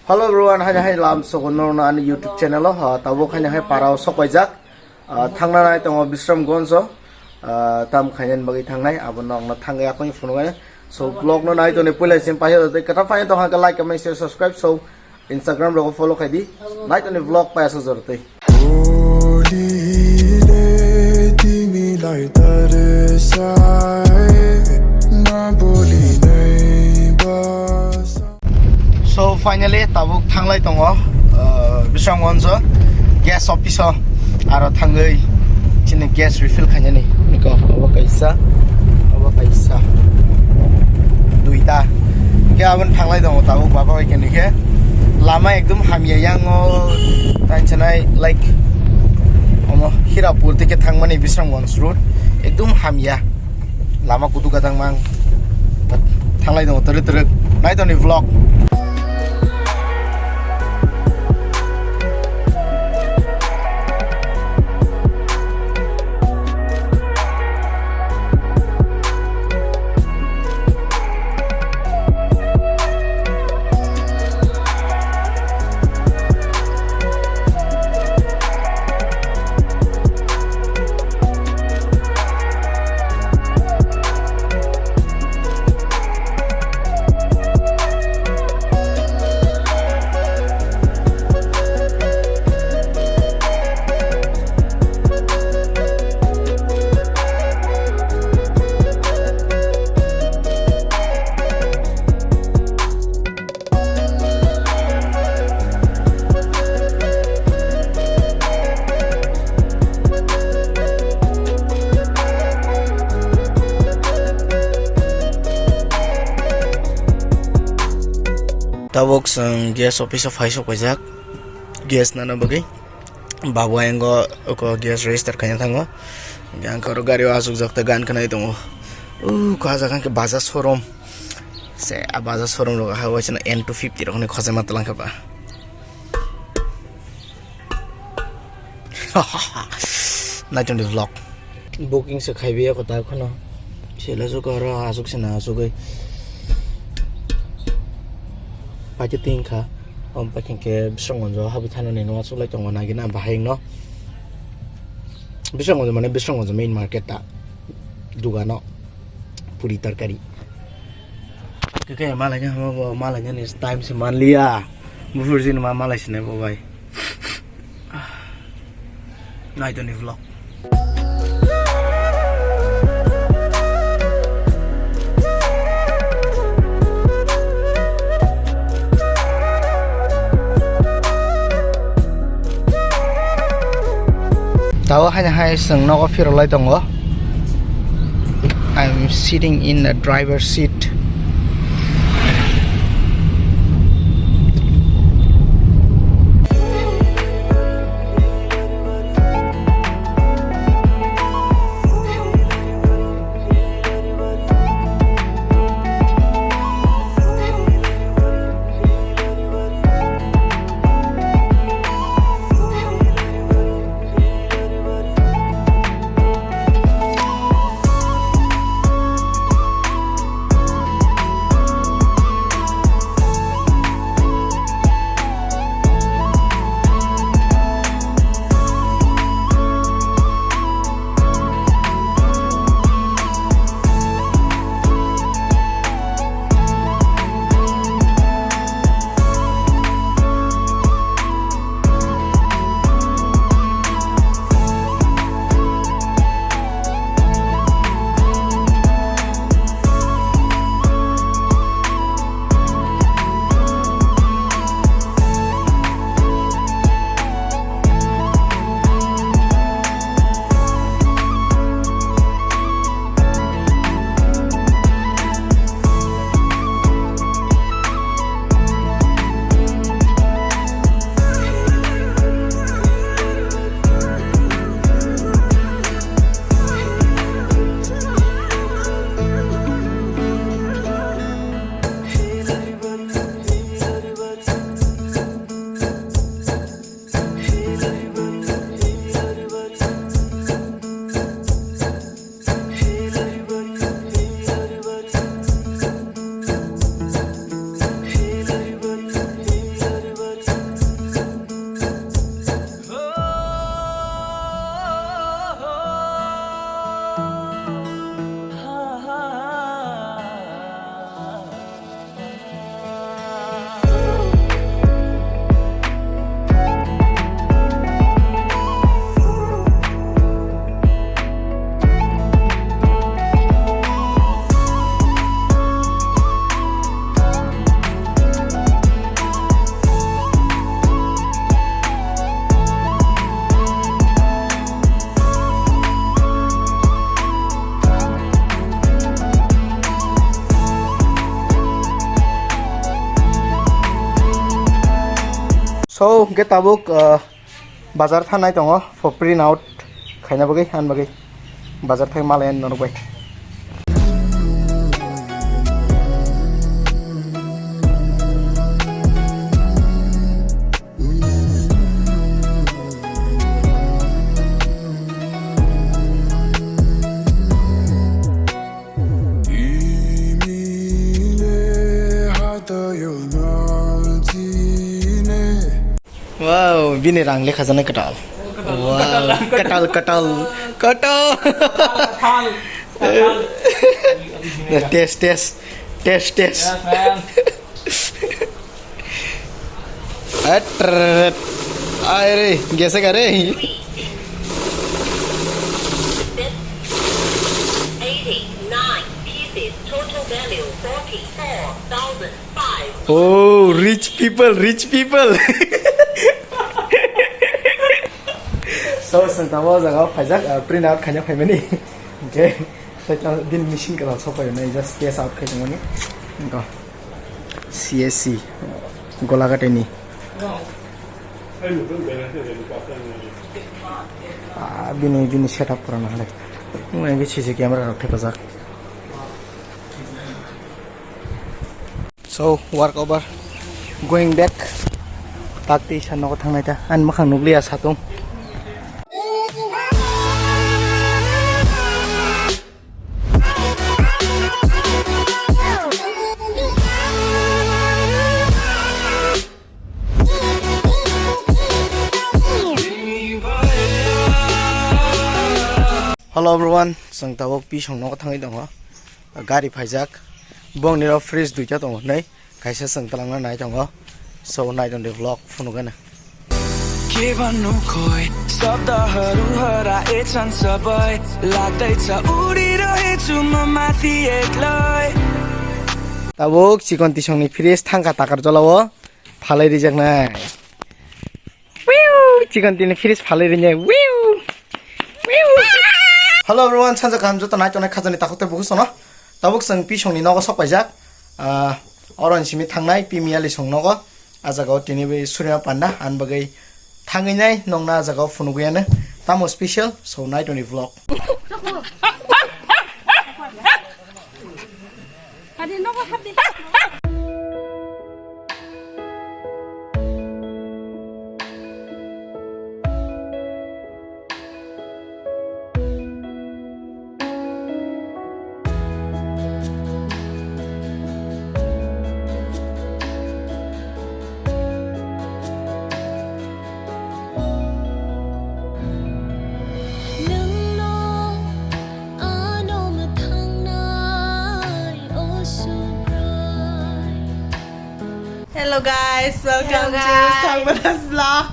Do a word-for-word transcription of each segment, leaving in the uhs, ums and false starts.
Hello everyone, haino hai lam sogo norno ani YouTube channel o, ha, tabuk haino hai para o sok paijak. Ah, thangna nai tongo Bisramganj o, ah, tam khainani bagwi thangnai, abo nokno thangwi akoni phunuknai. So vlog no nai toni puila sin paisa tei kwtal paisa tong hangkhe like, comment, share, subscribe. So Instagram rogo follow khai di, nai toni vlog paisa jor tei. So finally tabuk thanglai tongo, uh, Bisramganj o gas office o, aro thangwi chini gas refill khainani niko obo kaisa, obo kaisa, duita. Hingke aboni thanglai tongo tabuk baba bai khe lama ekdom hamya yang o, tang sanai like omo Hirapur tei khe thangmani Bisramganj road ekdom hamya. Lama kutu kwtang mang. Thanglai tongo twrwk twrwk. Nai toni vlog. Tabuk chwng gas office o phai sok paijak, gas nana bagwi. Babu ayang o gas register khaina thango. Hingke ang khe oro gari o achukjak tei gan khnai tongo. O kha jaga hingke Bajaj showroom. Se a Bajaj showroom rok ha waisano N two fifty rok hinui khojaima twlang kha ba. Nai tongdi vlog. Booking se khai biya kota kheno. Sela suka oro asuk sena asugui. Paite ting kha. Om pakhing ke Bisramganj o habwi thana ni no asuk lai tongo nagina bahai no. Bisramganj mane Bisramganj main market ta. Dugano. Puri tarkari. Keke malai nya hama bo malai nya ni time se manliya. Bufur jin ma malai sine bo bai. Nai toni vlog. Tao haino hai chwng nogo phirolai tongo. I'm sitting in the driver's seat. So, hwnkhe tabuk, ah, bazar thangnai tongo, for print out khaina bagwi, ani bagwi bazar thai malai ani norok bai. Wow, bini rang lekha janai kwtal. Wow, kwtal, kwtal, kwtal. Test, test, test, test. Atrrrt. Ai re, gese ka re. Eighty-nine pieces, total value forty-four thousand five. Oh, rich people, rich people. So, sengtamo jaga phaijak, ah, print out khaina phaimani. Okay. Sai ta din machine ka sok pai nai, just test out khai tongmani. Go. C S C. Golaghateni. Ah, bini, bini setup pura nahale. Ngai C C camera rok thepajak. So, work over. Going back. Tak tei sa nogo thangnai ta. Ani mwkhang nukliya satung. Hello everyone, chwng tabuk Pisong nogo thangwi tongo. Gari phaijak. Bongni rok fridge duita tongo, hwnwi. Kaisa chwng twlangna nai tongo. So, nai tongdi vlog phunukgana. Keba nukoi, sabdaharu hara echan sabai, lagdai cha uri rahe chu mamati eklai. Tabuk chikon tisongni fridge thangkha takar jolao phalai rijaknai. Wiu! Chikon tini fridge phalwi rinai. Wiu! Wiu! Hello everyone, sanja kaham joto nai tongnai khajani takhuk tei bukhuk sono. Tabuk chwng Pisongni nogo sok paijak. Ah, oro ni simi thangnai Pimiyali song nogo. Ah jaga o tini bai Surya Panda ani bagwi thangwi nai nongna ah jaga o phunugwi ano. Tamo special, so nai tongni vlog. Adi nogo hapdi. Nwngno ano mwthangnai, o Subrai. Hello guys, welcome Hello to guys. Sangbadas vlog.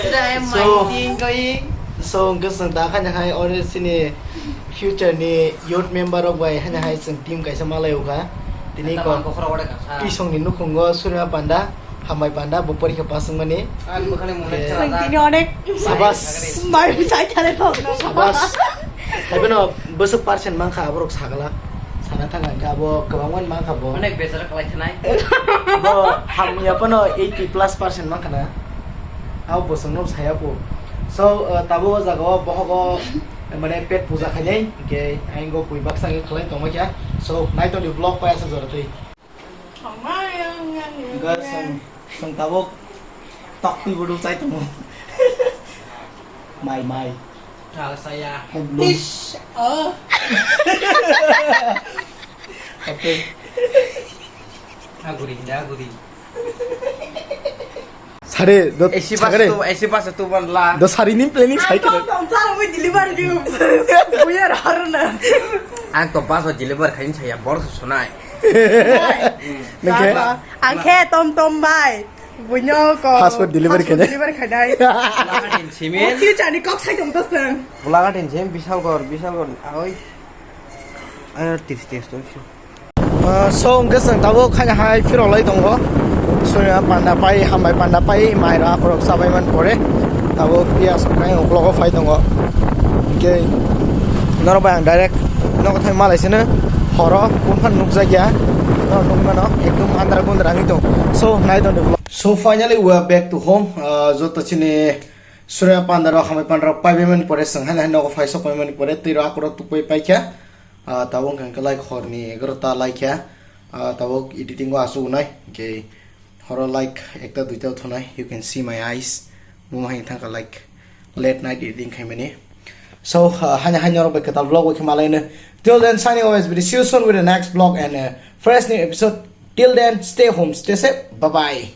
Today I'm So, mining going. So, hwnkhe chwng da khaina hai oro chini future ni youth member rok bai haina hai chwng team kaisa malai o kha. Tini Eta ko man bokhorok ore kasa. Pisongni nukhungo Surya Panda, Hambai Panda, bo porikha pass wngmani. Ang bwkhani mung Eh, lecture Chwng da. Tini onek Sabas. Mai bwsai khale thok. Sabas. Haibeno bwswk percent mankha aborok sagala. Sana thang kha abo kwbangma mankha bo. Onek bejara kalai thanai. Bo hamya pono eighty plus percent mankha na. Abo bosongno saya po. So, uh, tabo o jaga o bohogo mane pet puja khainai, hwnkhe aingo pui baksa khe khlai tongma kha. So, naitoni vlog pai asa jora twi. Hwnkhe chwng, chwng tabuk tok twi buduk chai tongo. Mai, mai. Chal saya. Hai, blue. Ish, oh. Oke. Aguri, hinda aguri. Sare, do, Esi sagare. Basa tu, esi basa tu ban la. Do sari ni planning sai Ang kene. Tong tong sa, wi deliver di. Buya rarna. Ang to basa deliver khain saya bor sunai. Nengke. Ang khe tom tom bai. Buino ko. Fast food deliver khainai. Deliver khainai. Bulaga din simin. Future ni kok sai tong to seng. Bulaga din sim, Bishalgarh, Bishalgarh. Oi. Ayo, tis, tis, tis. Ah, so, hwnkhe chwng tabuk khaina hai phirok lai tongo. Surya Panda pai, Hambai Panda pai, mairok akorok chabai man pore. Tabuk piyas kai uklogo phai tongo. Hwnkhe norok bai ang direct nogo thai malai sino horo phunukjak ya. No, nugwi mano, ekdom andhra gundra wngwi tong. So, nai tong di vlog. So, finally, we are back to home. Ah, joto chini Surya panda rok, hamai panda rok, paibai mani pore, chwng haino haino nogo phai sok pai mani pore, twi rok akorok tukpai paikha. Ah, tabuk hwnkhe like horni egarota laikha. Ah, tabuk editing o asuk nai, hwnkhe horo like ekta duita thonai. You can see my eyes. Muma hai thangkha like late night editing khaimani. So, uh, haino haino rok bai kwtal vlog bai khe malaino. Till then, signing off, S B D. See you soon with the next vlog and, uh, fresh new episode. Till then, stay home, stay safe. Bye bye.